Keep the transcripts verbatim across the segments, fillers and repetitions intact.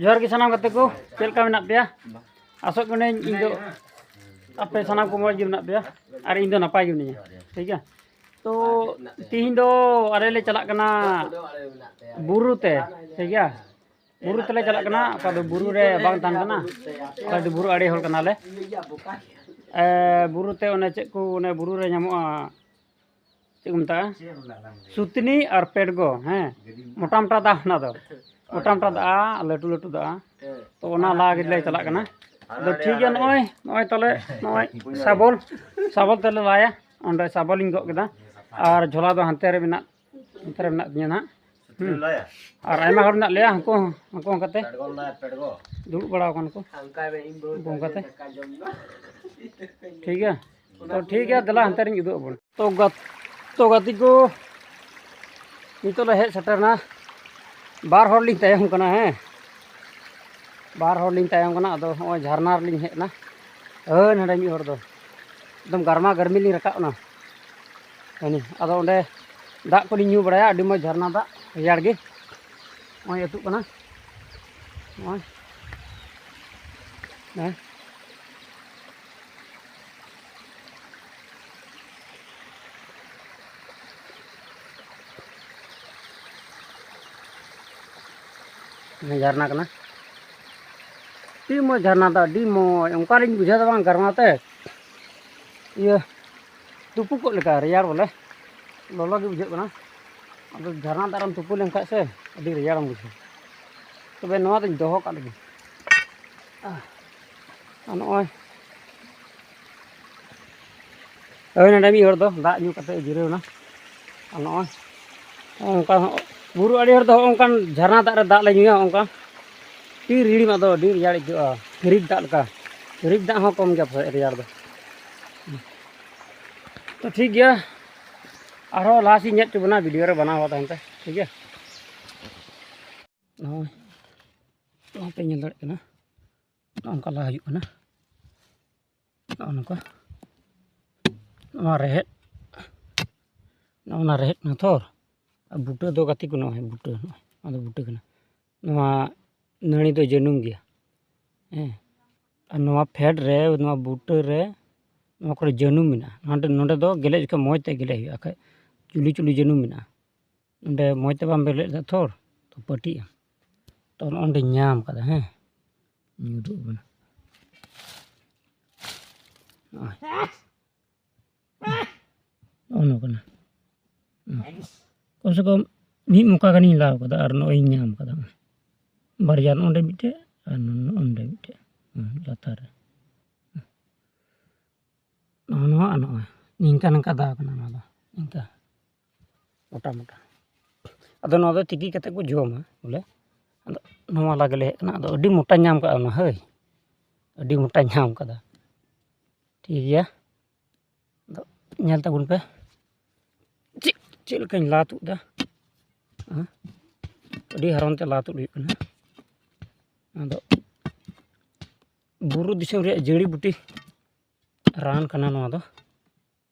ᱡᱚᱦᱟᱨ ᱜᱮ ᱥᱟᱱᱟᱢ ᱜᱟᱛᱮ ᱠᱚ, ᱪᱮᱫ ᱞᱮᱠᱟ ᱢᱮᱱᱟᱜ ᱯᱮᱭᱟ? ᱟᱥᱚᱜ ᱠᱟᱹᱱᱟᱹᱧ ᱤᱧ ᱫᱚ ᱟᱯᱮ ᱥᱟᱱᱟᱢ ᱠᱚ ᱢᱚᱡᱽ ᱜᱮ ᱢᱮᱱᱟᱜ ᱯᱮᱭᱟ ᱟᱨ ᱤᱧ ᱫᱚ ᱱᱟᱯᱟᱭ ᱜᱮ ᱢᱤᱱᱟᱹᱧᱟ, ᱴᱷᱤᱠ ᱜᱮᱭᱟ᱾ ᱛᱚ ᱛᱤᱦᱤᱧ ᱫᱚ ᱟᱞᱮ ᱞᱮ ᱪᱟᱞᱟᱜ ᱠᱟᱱᱟ ᱵᱩᱨᱩ ᱛᱮ, ᱴᱷᱤᱠ ᱜᱮᱭᱟ᱾ ᱵᱩᱨᱩ ᱛᱮᱞᱮ ᱪᱟᱞᱟᱜ ᱠᱟᱱᱟ, ᱚᱠᱟ ᱫᱚ ᱵᱩᱨᱩ ᱨᱮ ᱵᱟᱝ ᱛᱟᱦᱮᱱ ᱠᱟᱱᱟ, ᱚᱠᱟ ᱫᱚ ᱵᱩᱨᱩ ᱟᱲᱮ ᱦᱚᱲ ᱠᱟᱱᱟᱞᱮ᱾ ᱮ, ᱵᱩᱨᱩ ᱛᱮ ᱚᱱᱮ ᱪᱮᱫ ᱠᱚ, ᱚᱱᱮ ᱵᱩᱨᱩ ᱨᱮ ᱧᱟᱢᱚᱜᱼᱟ, ᱪᱮᱫ ᱠᱚ ᱢᱮᱛᱟᱜᱼᱟ, ᱥᱩᱛᱱᱤ ᱟᱨ ᱯᱮᱰᱜᱚ, ᱦᱮᱸ, ᱢᱚᱴᱟ ᱢᱚᱴᱟ ᱫᱟᱜ ᱚᱱᱟ ᱫᱚ, ᱢᱚᱴᱟ ᱢᱚᱴᱟ ᱫᱟᱜᱼᱟ, ᱞᱟᱹᱴᱩ ᱞᱟᱹᱴᱩ ᱫᱟᱜᱼᱟ᱾ ᱛᱚ ᱚᱱᱟ ᱞᱟ ᱜᱮᱞᱮ ᱪᱟᱞᱟᱜ ᱠᱟᱱᱟ᱾ ᱟᱫᱚ ᱴᱷᱤᱠ ᱜᱮᱭᱟ, ᱱᱚᱜᱼᱚᱭ, ᱱᱚᱜᱼᱚᱭ ᱛᱟᱦᱞᱮ ᱱᱚᱜᱼᱚᱭ ᱥᱟᱵᱚᱞ, ᱥᱟᱵᱚᱞ ᱛᱮᱞᱮ ᱞᱟᱭᱟ᱾ ᱚᱸᱰᱮ ᱥᱟᱵᱚᱞᱤᱧ ᱜᱚᱜ ᱠᱮᱫᱟ ᱟᱨ ᱡᱷᱚᱞᱟ ᱫᱚ ᱦᱟᱱᱛᱮ ᱨᱮ ᱢᱮᱱᱟᱜ, ᱦᱟᱱᱛᱮ ᱨᱮ ᱢᱮᱱᱟᱜ ᱛᱤᱧᱟᱹ ᱱᱟᱦᱟᱜ᱾ ᱦᱩᱸ᱾ ᱟᱨ ᱟᱭᱢᱟ ᱦᱚᱲ ᱢᱮᱱᱟᱜ ᱞᱮᱭᱟ, ᱦᱟᱹᱱᱠᱩ ᱦᱚᱸ, ᱦᱟᱹᱱᱠᱩ ᱦᱚᱸ ᱠᱟᱛᱮ ᱫᱩᱲᱩᱵ ᱵᱟᱲᱟ ᱟᱠᱟᱱ ᱠᱚ, ᱩᱱᱠᱩ ᱦᱚᱸ ᱠᱟᱛᱮ᱾ ᱴᱷᱤᱠ ᱜᱮᱭᱟ, ᱛᱚ ᱴᱷᱤᱠ ᱜᱮᱭᱟ, ᱫᱮᱞᱟ ᱦᱟᱱᱛᱮ ᱨᱤᱧ ᱩᱫᱩᱜ ᱟᱵᱚᱱ᱾ ᱛᱚ ᱜᱟᱛ-, ᱛᱚ ᱜᱟᱛᱮ ᱠᱚ, ᱱᱤᱛᱚᱜ ᱞᱮ ᱦᱮᱡ ᱥᱮᱴᱮᱨᱱᱟ᱾ ᱵᱟᱨ ᱦᱚᱲ ᱞᱤᱧ ᱛᱟᱭᱚᱢ ᱠᱟᱱᱟ, ᱦᱮᱸ, ᱵᱟᱨ ᱦᱚᱲ ᱞᱤᱧ ᱛᱟᱭᱚᱢ ᱠᱟᱱᱟ᱾ ᱟᱫᱚ ᱦᱚᱸᱜᱼᱚᱭ ᱡᱷᱟᱨᱱᱟ ᱨᱮᱞᱤᱧ ᱦᱮᱡ ᱮᱱᱟ᱾ ᱦᱳᱭ, ᱱᱚᱰᱮ ᱢᱤᱫ ᱦᱚᱲ ᱫᱚ ᱮᱠᱫᱚᱢ ᱜᱟᱨᱢᱟ ᱜᱟᱨᱢᱤ ᱞᱤᱧ ᱨᱟᱠᱟᱵ ᱮᱱᱟ᱾ ᱦᱟᱹᱱᱤ, ᱟᱫᱚ ᱚᱸᱰᱮ ᱫᱟᱜ ᱠᱚᱞᱤᱧ ᱧᱩ ᱵᱟᱲᱟᱭᱟ, ᱟᱹᱰᱤ ᱢᱚᱡᱽ ᱡᱷᱟᱨᱱᱟ ᱫᱟᱜ, ᱨᱮᱭᱟᱲ ᱜᱮ᱾ ᱱᱚᱜᱼᱚᱭ ᱟᱹᱛᱩᱜ ᱠᱟᱱᱟ, ᱱᱚᱜᱼᱚᱭ, ᱦᱮᱸ᱾ ᱡᱷᱟᱨᱱᱟ ᱠᱟᱱᱟ, ᱟᱹᱰᱤ ᱢᱚᱡᱽ ᱡᱷᱟᱨᱱᱟ ᱫᱚ, ᱟᱹᱰᱤ ᱢᱚᱡᱽ᱾ ᱚᱱᱠᱟᱞᱤᱧ ᱵᱩᱡᱷᱟᱹᱣ ᱫᱟ ᱵᱟᱝ, ᱜᱟᱨᱢᱟ ᱛᱮ ᱤᱭᱟᱹ ᱛᱩᱯᱩ ᱠᱚᱜ ᱞᱮᱠᱟ, ᱨᱮᱭᱟᱲ ᱵᱚᱞᱮ, ᱞᱚᱞᱚ ᱜᱮ ᱵᱩᱡᱷᱟᱹᱜ ᱠᱟᱱᱟ᱾ ᱟᱫᱚ ᱡᱷᱟᱨᱱᱟ ᱫᱟᱜ ᱨᱮᱢ ᱛᱩᱯᱩ ᱞᱮᱱᱠᱷᱟᱡ ᱥᱮ ᱟᱹᱰᱤ ᱨᱮᱭᱟᱲᱮᱢ ᱵᱩᱡᱷᱟᱹᱣᱟ᱾ ᱛᱚᱵᱮ ᱱᱚᱣᱟ ᱫᱚᱧ ᱫᱚᱦᱚ ᱠᱟᱜ ᱞᱮᱜᱮ᱾ ᱟᱨ ᱱᱚᱜᱼᱚᱭ ᱳᱭ ᱱᱚᱰᱮ ᱢᱤᱫ ᱦᱚᱲ ᱫᱚ ᱫᱟᱜ ᱧᱩ ᱠᱟᱛᱮ ᱡᱤᱨᱟᱹᱣ ᱮᱱᱟ᱾ ᱟᱨ ᱱᱚᱜᱼᱚᱭ ᱚᱱᱠᱟ ᱦᱚᱸ ᱵᱩᱨᱩ ᱟᱲᱮ ᱦᱚᱲ ᱫᱚ ᱦᱚᱸᱜᱼᱚ ᱱᱚᱝᱠᱟᱱ ᱡᱷᱟᱨᱱᱟ ᱫᱟᱜ ᱨᱮ ᱫᱟᱜ ᱞᱮ ᱧᱩᱭᱟ, ᱚᱱᱠᱟ ᱟᱹᱰᱤ ᱨᱤᱲᱤᱢᱟᱜ ᱫᱚ ᱟᱹᱰᱤ ᱨᱮᱭᱟᱲ ᱟᱹᱭᱠᱟᱹᱜᱼᱟ, ᱯᱷᱤᱨᱤᱡᱽ ᱫᱟᱜ ᱞᱮᱠᱟ᱾ ᱯᱷᱤᱨᱤᱡᱽ ᱫᱟᱜ ᱦᱚᱸ ᱠᱚᱢ ᱜᱮᱭᱟ ᱯᱟᱥᱮᱡ ᱨᱮᱭᱟᱲ ᱫᱚ᱾ ᱛᱚ ᱴᱷᱤᱠ ᱜᱮᱭᱟ, ᱟᱨᱦᱚᱸ ᱞᱟᱦᱟ ᱥᱮᱫ ᱧᱮᱞ ᱦᱚᱪᱚ ᱵᱚᱱᱟ ᱵᱷᱤᱰᱤᱭᱳ ᱨᱮ ᱵᱮᱱᱟᱣ ᱛᱟᱦᱮᱱ ᱛᱮ, ᱴᱷᱤᱠ ᱜᱮᱭᱟ᱾ ᱱᱚᱜᱼᱚᱭ ᱱᱚᱣᱟ ᱯᱮ ᱧᱮᱞ ᱫᱟᱲᱮᱭᱟᱜ ᱠᱟᱱᱟ, ᱱᱚᱜᱼᱚ ᱱᱚᱝᱠᱟ ᱞᱟ ᱦᱩᱭᱩᱜ ᱠᱟᱱᱟ᱾ ᱱᱚᱜᱼᱚ ᱱᱚᱝᱠᱟ, ᱱᱚᱣᱟ ᱨᱮᱦᱮᱫ, ᱱᱚᱜᱼᱚ ᱱᱟ ᱨᱮᱦᱮᱫ ᱠᱟᱱᱟ ᱛᱚ᱾ ᱟᱨ ᱵᱩᱴᱟᱹ ᱫᱚ ᱜᱟᱛᱮ ᱠᱚ ᱱᱚᱜᱼᱚᱭ ᱵᱩᱴᱟᱹ, ᱱᱚᱜᱼᱚᱭ ᱱᱚᱣᱟ ᱫᱚ ᱵᱩᱴᱟᱹ ᱠᱟᱱᱟ᱾ ᱱᱚᱣᱟ ᱱᱟᱹᱲᱤ ᱫᱚ ᱡᱟᱹᱱᱩᱢ ᱜᱮᱭᱟ᱾ ᱦᱮᱸ, ᱟᱨ ᱱᱚᱣᱟ ᱯᱷᱮᱰ ᱨᱮ, ᱱᱚᱣᱟ ᱵᱩᱴᱟᱹ ᱨᱮ, ᱱᱚᱣᱟ ᱠᱚᱨᱮ ᱡᱟᱹᱱᱩᱢ ᱢᱮᱱᱟᱜᱼᱟ᱾ ᱱᱚᱰᱮ, ᱱᱚᱰᱮ ᱫᱚ ᱜᱮᱞᱮᱡ ᱡᱚᱠᱷᱚᱱ ᱢᱚᱡᱽ ᱛᱮ ᱜᱮᱞᱮᱡ ᱦᱩᱭᱩᱜᱼᱟ, ᱵᱟᱠᱷᱟᱡ ᱪᱩᱞᱤ ᱪᱩᱞᱤ ᱡᱟᱹᱱᱩᱢ ᱢᱮᱱᱟᱜᱼᱟ᱾ ᱚᱸᱰᱮ ᱢᱚᱡᱽ ᱛᱮ ᱵᱟᱢ ᱵᱮᱞᱮᱫ ᱞᱮᱫᱟ ᱛᱷᱚᱨ, ᱛᱚ ᱯᱟᱹᱴᱤᱜᱼᱟ᱾ ᱛᱚ ᱱᱚᱜᱼᱚ ᱱᱚᱸᱰᱮᱧ ᱧᱟᱢ ᱠᱟᱫᱟ, ᱦᱮᱸ, ᱩᱫᱩᱜ ᱟᱵᱚᱱᱟ᱾ ᱱᱚᱜᱼᱚᱭ᱾ ᱱᱚᱜᱼᱚ ᱱᱚᱣᱟ ᱠᱟᱱᱟ᱾ ᱦᱩᱸ᱾ ᱠᱚᱢ ᱥᱮ ᱠᱚᱢ ᱢᱤᱫ ᱢᱚᱠᱟ ᱜᱟᱱᱤᱧ ᱞᱟᱣ ᱠᱟᱫᱟ ᱟᱨ ᱱᱚᱜᱼᱚᱭ ᱤᱧ ᱧᱟᱢ ᱠᱟᱫᱟ᱾ ᱵᱟᱨᱭᱟ ᱱᱚᱸᱰᱮ ᱢᱤᱫᱴᱮᱡ ᱟᱨ ᱱᱚᱸᱰᱮ ᱢᱤᱫᱴᱮᱡ᱾ ᱦᱩᱸ, ᱞᱟᱛᱟᱨ ᱨᱮ᱾ ᱱᱚᱜᱼᱚ ᱱᱚᱣᱟ ᱟᱨ ᱱᱚᱜᱼᱚᱭ ᱱᱤᱝᱠᱟ ᱱᱤᱝᱠᱟ ᱫᱟᱜᱽ ᱠᱟᱱᱟ ᱱᱚᱣᱟ ᱫᱚ᱾ ᱱᱤᱝᱠᱟ ᱢᱚᱴᱟ ᱢᱚᱴᱟ᱾ ᱟᱫᱚ ᱱᱚᱣᱟ ᱫᱚ ᱛᱤᱠᱤ ᱠᱟᱛᱮ ᱠᱚ ᱡᱚᱢᱟ ᱵᱚᱞᱮ᱾ ᱟᱫᱚ ᱱᱚᱣᱟ ᱞᱟᱜᱮ ᱞᱮ ᱦᱮᱡ ᱠᱟᱱᱟ᱾ ᱟᱫᱚ ᱟᱹᱰᱤ ᱢᱚᱴᱟ ᱧᱟᱢ ᱠᱟᱜᱼᱟ ᱚᱱᱟ, ᱦᱳᱭ᱾ ᱟᱹᱰᱤ ᱢᱚᱴᱟ ᱧᱟᱢ ᱠᱟᱫᱟ᱾ ᱴᱷᱤᱠ ᱜᱮᱭᱟ᱾ ᱟᱫᱚ ᱧᱮᱞ ᱛᱟᱵᱚᱱ ᱯᱮ ᱪᱮᱫ, ᱪᱮᱫ ᱞᱮᱠᱟᱧ ᱞᱟ ᱛᱩᱫ ᱫᱟ᱾ ᱦᱮᱸ? ᱟᱹᱰᱤ ᱦᱟᱨᱚᱱ ᱛᱮ ᱞᱟ ᱛᱩᱫ ᱦᱩᱭᱩᱜ ᱠᱟᱱᱟ᱾ ᱟᱫᱚ ᱵᱩᱨᱩ ᱫᱤᱥᱚᱢ ᱨᱮᱭᱟᱜ ᱡᱟᱹᱲᱤ ᱵᱩᱴᱤ ᱨᱟᱱ ᱠᱟᱱᱟ ᱱᱚᱣᱟ ᱫᱚ᱾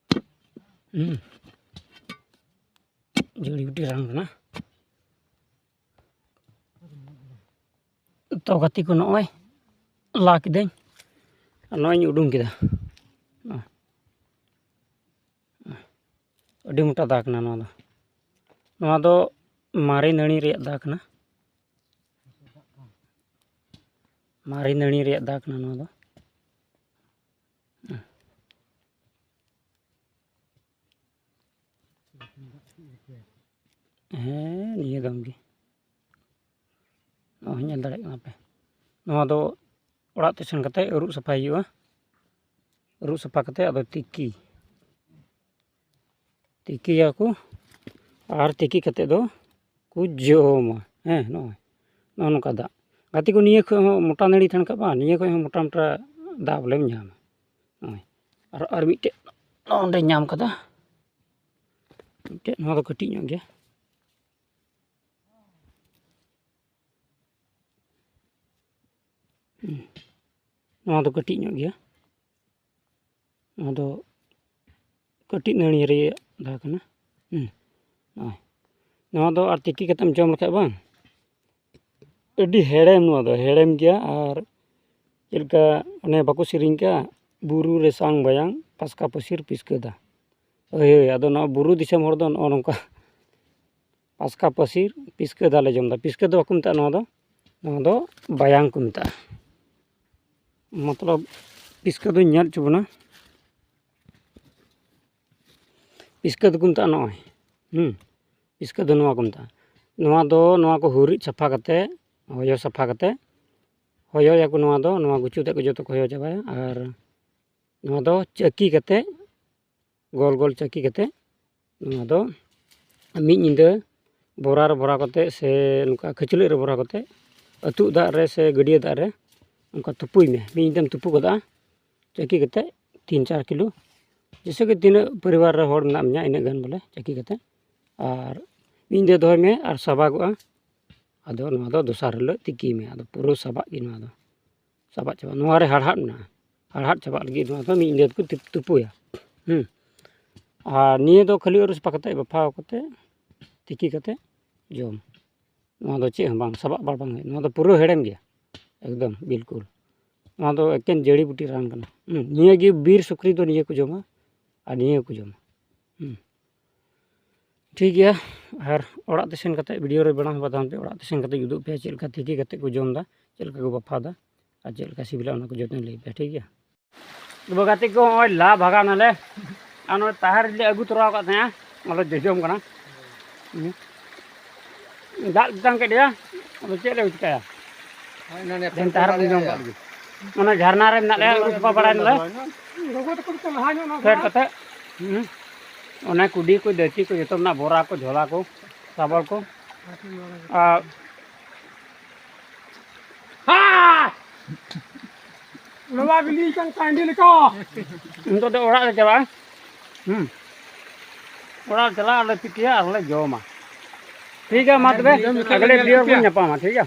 ᱦᱩᱸ᱾ ᱡᱟᱹᱲᱤ ᱵᱩᱴᱤ ᱨᱟᱱ ᱠᱟᱱᱟ᱾ ᱛᱚ ᱜᱟᱛᱮ ᱠᱚ, ᱱᱚᱜᱼᱚᱭ ᱞᱟ ᱠᱤᱫᱟᱹᱧ ᱟᱨ ᱱᱚᱜᱼᱚᱭ ᱤᱧ ᱩᱰᱩᱝ ᱠᱮᱫᱟ᱾ ᱟᱹᱰᱤ ᱢᱚᱴᱟ ᱫᱟ ᱠᱟᱱᱟ ᱱᱚᱣᱟ ᱫᱚ᱾ ᱱᱚᱣᱟ ᱫᱚ ᱢᱟᱨᱮ ᱱᱟᱹᱲᱤ ᱨᱮᱭᱟᱜ ᱫᱟ ᱠᱟᱱᱟ᱾ ᱢᱟᱨᱮ ᱱᱟᱹᱲᱤ ᱨᱮᱭᱟᱜ ᱫᱟ ᱠᱟᱱᱟ ᱱᱚᱣᱟ ᱫᱚ᱾ ᱦᱮᱸ, ᱱᱤᱭᱟᱹ ᱫᱟᱢ ᱜᱮ᱾ ᱱᱚᱜᱼᱚᱭ ᱧᱮᱞ ᱫᱟᱲᱮᱭᱟᱜ ᱠᱟᱱᱟ ᱯᱮ᱾ ᱱᱚᱣᱟ ᱫᱚ ᱚᱲᱟᱜ ᱛᱮ ᱥᱮᱱ ᱠᱟᱛᱮ ᱟᱹᱨᱩᱵ ᱥᱟᱯᱷᱟᱭ ᱦᱩᱭᱩᱜᱼᱟ᱾ ᱟᱹᱨᱩᱵ ᱥᱟᱯᱷᱟ ᱠᱟᱛᱮ ᱟᱫᱚ ᱛᱤᱠᱤ᱾ ᱛᱤᱠᱤᱭᱟᱠᱚ ᱟᱨ ᱛᱤᱠᱤ ᱠᱟᱛᱮ ᱫᱚ ᱠᱚ ᱡᱚᱢᱟ᱾ ᱦᱮᱸ, ᱱᱚᱜᱼᱚᱭ ᱱᱚᱜᱼᱚ ᱱᱚᱝᱠᱟ ᱫᱟᱜ᱾ ᱜᱟᱛᱮ ᱠᱚ, ᱱᱤᱭᱟᱹ ᱠᱷᱚᱡ ᱦᱚᱸ ᱢᱚᱴᱟ ᱱᱟᱹᱲᱤ ᱛᱟᱦᱮᱱ ᱠᱷᱟᱡ ᱵᱟᱝ, ᱱᱤᱭᱟᱹ ᱠᱷᱚᱡ ᱦᱚᱸ ᱢᱚᱴᱟ ᱢᱚᱴᱟ ᱫᱟᱜ ᱵᱚᱞᱮᱢ ᱧᱟᱢᱟ᱾ ᱱᱚᱜᱼᱚᱭ ᱟᱨ, ᱟᱨ ᱢᱤᱫᱴᱮᱡ ᱱᱚᱜᱼᱚ ᱱᱚᱸᱰᱮᱧ ᱧᱟᱢ ᱠᱟᱫᱟ᱾ ᱢᱤᱫᱴᱮᱡ ᱱᱚᱣᱟ ᱫᱚ ᱠᱟᱹᱴᱤᱡ ᱧᱚᱜ ᱜᱮᱭᱟ᱾ ᱦᱩᱸ᱾ ᱱᱚᱣᱟ ᱫᱚ ᱠᱟᱹᱴᱤᱡ ᱧᱚᱜ ᱜᱮᱭᱟ᱾ ᱱᱚᱣᱟ ᱫᱚ ᱠᱟᱹᱴᱤᱡ ᱱᱟᱹᱲᱤ ᱨᱮᱭᱟᱜ ᱫᱟ ᱠᱟᱱᱟ᱾ ᱦᱩᱸ᱾ ᱱᱚᱜᱼᱚᱭ᱾ ᱱᱚᱣᱟ ᱫᱚ ᱟᱨ ᱛᱤᱠᱤ ᱠᱟᱛᱮᱢ ᱡᱚᱢ ᱞᱮᱠᱷᱟᱡ ᱵᱟᱝ, ᱟᱹᱰᱤ ᱦᱮᱲᱮᱢ, ᱱᱚᱣᱟ ᱫᱚ ᱦᱮᱲᱮᱢ ᱜᱮᱭᱟ᱾ ᱟᱨ ᱪᱮᱫ ᱞᱮᱠᱟ ᱚᱱᱮ ᱵᱟᱠᱚ ᱥᱮᱨᱮᱧ ᱠᱟᱜᱼᱟ, "ᱵᱩᱨᱩ ᱨᱮ ᱥᱟᱝ ᱵᱟᱭᱟᱝ, ᱯᱟᱥᱠᱟ ᱯᱟᱹᱥᱤᱨ ᱯᱤᱥᱠᱟᱹ ᱫᱟ"? ᱦᱳᱭ, ᱦᱳᱭ, ᱟᱫᱚ ᱱᱚᱣᱟ ᱵᱩᱨᱩ ᱫᱤᱥᱚᱢ ᱦᱚᱲ ᱫᱚ ᱱᱚᱜᱼᱚ ᱱᱚᱝᱠᱟ ᱯᱟᱥᱠᱟ ᱯᱟᱹᱥᱤᱨ ᱯᱤᱥᱠᱟᱹ ᱫᱟ ᱞᱮ ᱡᱚᱢ ᱮᱫᱟ᱾ ᱯᱤᱥᱠᱟᱹ ᱫᱚ ᱵᱟᱠᱚ ᱢᱮᱛᱟᱜᱼᱟ ᱱᱚᱣᱟ ᱫᱚ, ᱱᱚᱣᱟ ᱫᱚ ᱵᱟᱭᱟᱝ ᱠᱚ ᱢᱮᱛᱟᱜᱼᱟ᱾ ᱢᱚᱛᱞᱚᱵ ᱯᱤᱥᱠᱟᱹ ᱫᱚᱧ ᱧᱮᱞ ᱦᱚᱪᱚ ᱵᱚᱱᱟ᱾ ᱯᱤᱥᱠᱟᱹ ᱫᱚᱠᱚ ᱢᱮᱛᱟᱜᱼᱟ ᱱᱚᱜᱼᱚᱭ, ᱦᱩᱸ, ᱯᱤᱥᱠᱟᱹ ᱫᱚ ᱱᱚᱣᱟ ᱠᱚ ᱢᱮᱛᱟᱜᱼᱟ᱾ ᱱᱚᱣᱟ ᱫᱚ, ᱱᱚᱣᱟ ᱠᱚ ᱦᱩᱨᱤᱫ ᱥᱟᱯᱷᱟ ᱠᱟᱛᱮ, ᱦᱚᱭᱚ ᱥᱟᱯᱷᱟ ᱠᱟᱛᱮ, ᱦᱚᱭᱚᱭᱟᱠᱚ ᱱᱚᱣᱟ ᱫᱚ, ᱱᱚᱣᱟ ᱜᱩᱪᱩ ᱛᱮᱫ ᱠᱚ ᱡᱚᱛᱚ ᱠᱚ ᱦᱚᱭᱚ ᱪᱟᱵᱟᱭᱟ᱾ ᱟᱨ ᱱᱚᱣᱟ ᱫᱚ ᱪᱟᱹᱠᱤ ᱠᱟᱛᱮ, ᱜᱚᱞ ᱜᱚᱞ ᱪᱟᱹᱠᱤ ᱠᱟᱛᱮ, ᱱᱚᱣᱟ ᱫᱚ ᱢᱤᱫ ᱧᱤᱫᱟᱹ ᱵᱚᱨᱟ ᱨᱮ ᱵᱷᱚᱨᱟᱣ ᱠᱟᱛᱮ ᱥᱮ ᱱᱚᱝᱠᱟ ᱠᱷᱟᱹᱪᱞᱟᱹᱜ ᱨᱮ ᱵᱷᱚᱨᱟᱣ ᱠᱟᱛᱮ, ᱟᱹᱛᱩᱜ ᱫᱟᱜ ᱨᱮ ᱥᱮ ᱜᱟᱹᱰᱭᱟᱹ ᱫᱟᱜ ᱨᱮ ᱚᱱᱠᱟ ᱛᱩᱯᱩᱭ ᱢᱮ᱾ ᱢᱤᱫ ᱧᱤᱫᱟᱹᱢ ᱛᱩᱯᱩ ᱠᱟᱫᱟ ᱪᱟᱹᱠᱤ ᱠᱟᱛᱮ, ᱛᱤᱱ ᱪᱟᱨ ᱠᱤᱞᱳ, ᱡᱮᱭᱥᱮ ᱠᱤ ᱛᱤᱱᱟᱹᱜ ᱯᱚᱨᱤᱵᱟᱨ ᱨᱮ ᱦᱚᱲ ᱢᱮᱱᱟᱜ ᱢᱮᱭᱟ, ᱤᱱᱟᱹᱜ ᱜᱟᱱ ᱵᱚᱞᱮ ᱪᱟᱹᱠᱤ ᱠᱟᱛᱮ, ᱟᱨ ᱢᱤᱫ ᱧᱤᱫᱟᱹ ᱫᱚᱦᱚᱭ ᱢᱮ ᱟᱨ ᱥᱟᱵᱟᱜᱚᱜᱼᱟ᱾ ᱟᱫᱚ ᱱᱚᱣᱟ ᱫᱚ ᱫᱚᱥᱟᱨ ᱦᱤᱞᱳᱜ ᱛᱤᱠᱤ ᱢᱮ, ᱟᱫᱚ ᱯᱩᱨᱟᱹ ᱥᱟᱵᱟᱜ ᱜᱮ ᱱᱚᱣᱟ ᱫᱚ᱾ ᱥᱟᱵᱟᱜ ᱪᱟᱵᱟᱜ᱾ ᱱᱚᱣᱟ ᱨᱮ ᱦᱟᱲᱦᱟᱫ ᱢᱮᱱᱟᱜᱼᱟ᱾ ᱦᱟᱲᱦᱟᱫ ᱪᱟᱵᱟᱜ ᱞᱟᱹᱜᱤᱫ ᱱᱚᱣᱟ ᱫᱚ ᱢᱤᱫ ᱧᱤᱫᱟᱹ ᱫᱚᱠᱚ ᱛᱩᱯ-, ᱛᱩᱯᱩᱭᱟ᱾ ᱦᱩᱸ᱾ ᱟᱨ ᱱᱤᱭᱟᱹ ᱫᱚ ᱠᱷᱟᱹᱞᱤ ᱟᱹᱨᱩᱵ ᱥᱟᱯᱷᱟ ᱠᱟᱛᱮ, ᱵᱟᱯᱷᱟᱣ ᱠᱟᱛᱮ, ᱛᱤᱠᱤ ᱠᱟᱛᱮ ᱡᱚᱢ᱾ ᱱᱚᱣᱟ ᱫᱚ ᱪᱮᱫ ᱦᱚᱸ ᱵᱟᱝ, ᱥᱟᱵᱟᱜ ᱵᱟᱲ ᱵᱟᱝ ᱦᱩᱭᱩᱜᱼᱟ᱾ ᱱᱚᱣᱟ ᱫᱚ ᱯᱩᱨᱟᱹ ᱦᱮᱲᱮᱢ ᱜᱮᱭᱟ, ᱮᱠᱫᱚᱢ ᱵᱤᱞᱠᱩᱞ᱾ ᱱᱚᱣᱟ ᱫᱚ ᱮᱠᱮᱱ ᱡᱟᱹᱲᱤ ᱵᱩᱴᱤ ᱨᱟᱱ ᱠᱟᱱᱟ᱾ ᱦᱩᱸ, ᱱᱤᱭᱟᱹ ᱜᱮ ᱵᱤᱨ ᱥᱩᱠᱨᱤ ᱫᱚ ᱱᱤᱭᱟᱹ ᱠᱚ ᱡᱚᱢᱟ ᱟᱨ ᱱᱤᱭᱟᱹ ᱠᱚ ᱡᱚᱢᱟ᱾ ᱦᱩᱸ᱾ ᱴᱷᱤᱠ ᱜᱮᱭᱟ, ᱟᱨ ᱚᱲᱟᱜ ᱛᱮ ᱥᱮᱱ ᱠᱟᱛᱮ ᱵᱷᱤᱰᱤᱭᱳ ᱨᱮ ᱵᱮᱱᱟᱣ ᱵᱟᱫᱷᱟᱱ ᱯᱮ, ᱚᱲᱟᱜ ᱛᱮ ᱥᱮᱱ ᱠᱟᱛᱮ ᱩᱫᱩᱜ ᱯᱮ ᱪᱮᱫ ᱞᱮᱠᱟ ᱛᱤᱠᱤ ᱠᱟᱛᱮ ᱠᱚ ᱡᱚᱢ ᱮᱫᱟ, ᱪᱮᱫ ᱞᱮᱠᱟ ᱠᱚ ᱵᱟᱯᱷᱟᱣ ᱮᱫᱟ ᱟᱨ ᱪᱮᱫ ᱞᱮᱠᱟ ᱥᱤᱵᱤᱞᱟ, ᱚᱱᱟ ᱠᱚ ᱡᱚᱛᱚᱧ ᱞᱟᱹᱭ ᱯᱮᱭᱟ, ᱴᱷᱤᱠ ᱜᱮᱭᱟ? ᱛᱚᱵᱮ ᱜᱟᱛᱮ ᱠᱚ, ᱱᱚᱜᱼᱚᱭ ᱞᱟ ᱵᱷᱟᱜᱟᱣ ᱱᱟᱞᱮ, ᱟᱨ ᱱᱚᱜᱼᱚᱭ ᱛᱟᱦᱮᱨ ᱞᱮ ᱟᱹᱜᱩ ᱛᱚᱨᱟ ᱟᱠᱟᱫ ᱛᱟᱦᱮᱸᱜᱼᱟ, ᱟᱫᱚ ᱡᱚᱡᱚᱢ ᱠᱟᱱᱟ᱾ ᱦᱩᱸ᱾ ᱫᱟᱜ ᱛᱮᱛᱟᱝ ᱠᱮᱫ ᱞᱮᱭᱟ, ᱟᱫᱚ ᱪᱮᱫ ᱞᱮ ᱪᱤᱠᱟᱹᱭᱟ? ᱦᱳᱭ, ᱚᱱᱟ ᱱᱮ ᱛᱮᱦᱮᱧ ᱛᱟᱦᱮᱨ ᱵᱚᱱ ᱡᱚᱢ ᱠᱟᱜ ᱞᱮᱜᱮ᱾ ᱚᱱᱟ ᱡᱷᱟᱨᱱᱟ ᱨᱮ ᱢᱮᱱᱟᱜ ᱞᱮᱭᱟ, ᱟᱹᱨᱩᱵ ᱥᱟᱯᱷᱟ ᱵᱟᱲᱟᱭ ᱱᱟᱞᱮ᱾ ᱜᱚᱜᱚ ᱛᱟᱠᱚ ᱫᱚᱠᱚ ᱞᱟᱦᱟ ᱧᱚᱜ ᱱᱟ ᱯᱷᱮᱰ ᱠᱟᱛᱮ, ᱦᱩᱸ, ᱚᱱᱟ ᱠᱩᱰᱤ ᱠᱚ, ᱫᱟᱹᱛᱤ ᱠᱚ, ᱡᱚᱛᱚ ᱢᱮᱱᱟᱜᱼᱟ, ᱵᱚᱨᱟ ᱠᱚ, ᱡᱷᱚᱞᱟ ᱠᱚ, ᱥᱟᱵᱚᱞ ᱠᱚ᱾ ᱟᱨ ᱦᱟ! ᱞᱚᱣᱟ ᱵᱤᱞᱤ ᱠᱟᱱ ᱠᱟᱸᱰᱤ ᱞᱮᱠᱟ᱾ ᱱᱤᱛᱚᱜ ᱫᱚ ᱚᱲᱟᱜ ᱞᱮ ᱪᱟᱞᱟᱜᱼᱟ᱾ ᱦᱩᱸ᱾ ᱚᱲᱟᱜ ᱞᱮ ᱪᱟᱞᱟᱜᱼᱟ, ᱟᱨᱞᱮ ᱛᱤᱠᱤᱭᱟ, ᱟᱨᱞᱮ ᱡᱚᱢᱟ᱾ ᱴᱷᱤᱠ ᱜᱮᱭᱟ, ᱢᱟ ᱛᱚᱵᱮ, ᱡᱚᱢ ᱞᱮᱠᱷᱟᱱ ᱟᱜᱽᱞᱮ ᱞᱮ ᱵᱷᱤᱰᱤᱭᱳ ᱨᱮᱵᱚᱱ ᱧᱮᱞ ᱧᱟᱯᱟᱢᱟ, ᱴᱷᱤᱠ ᱜᱮᱭᱟ?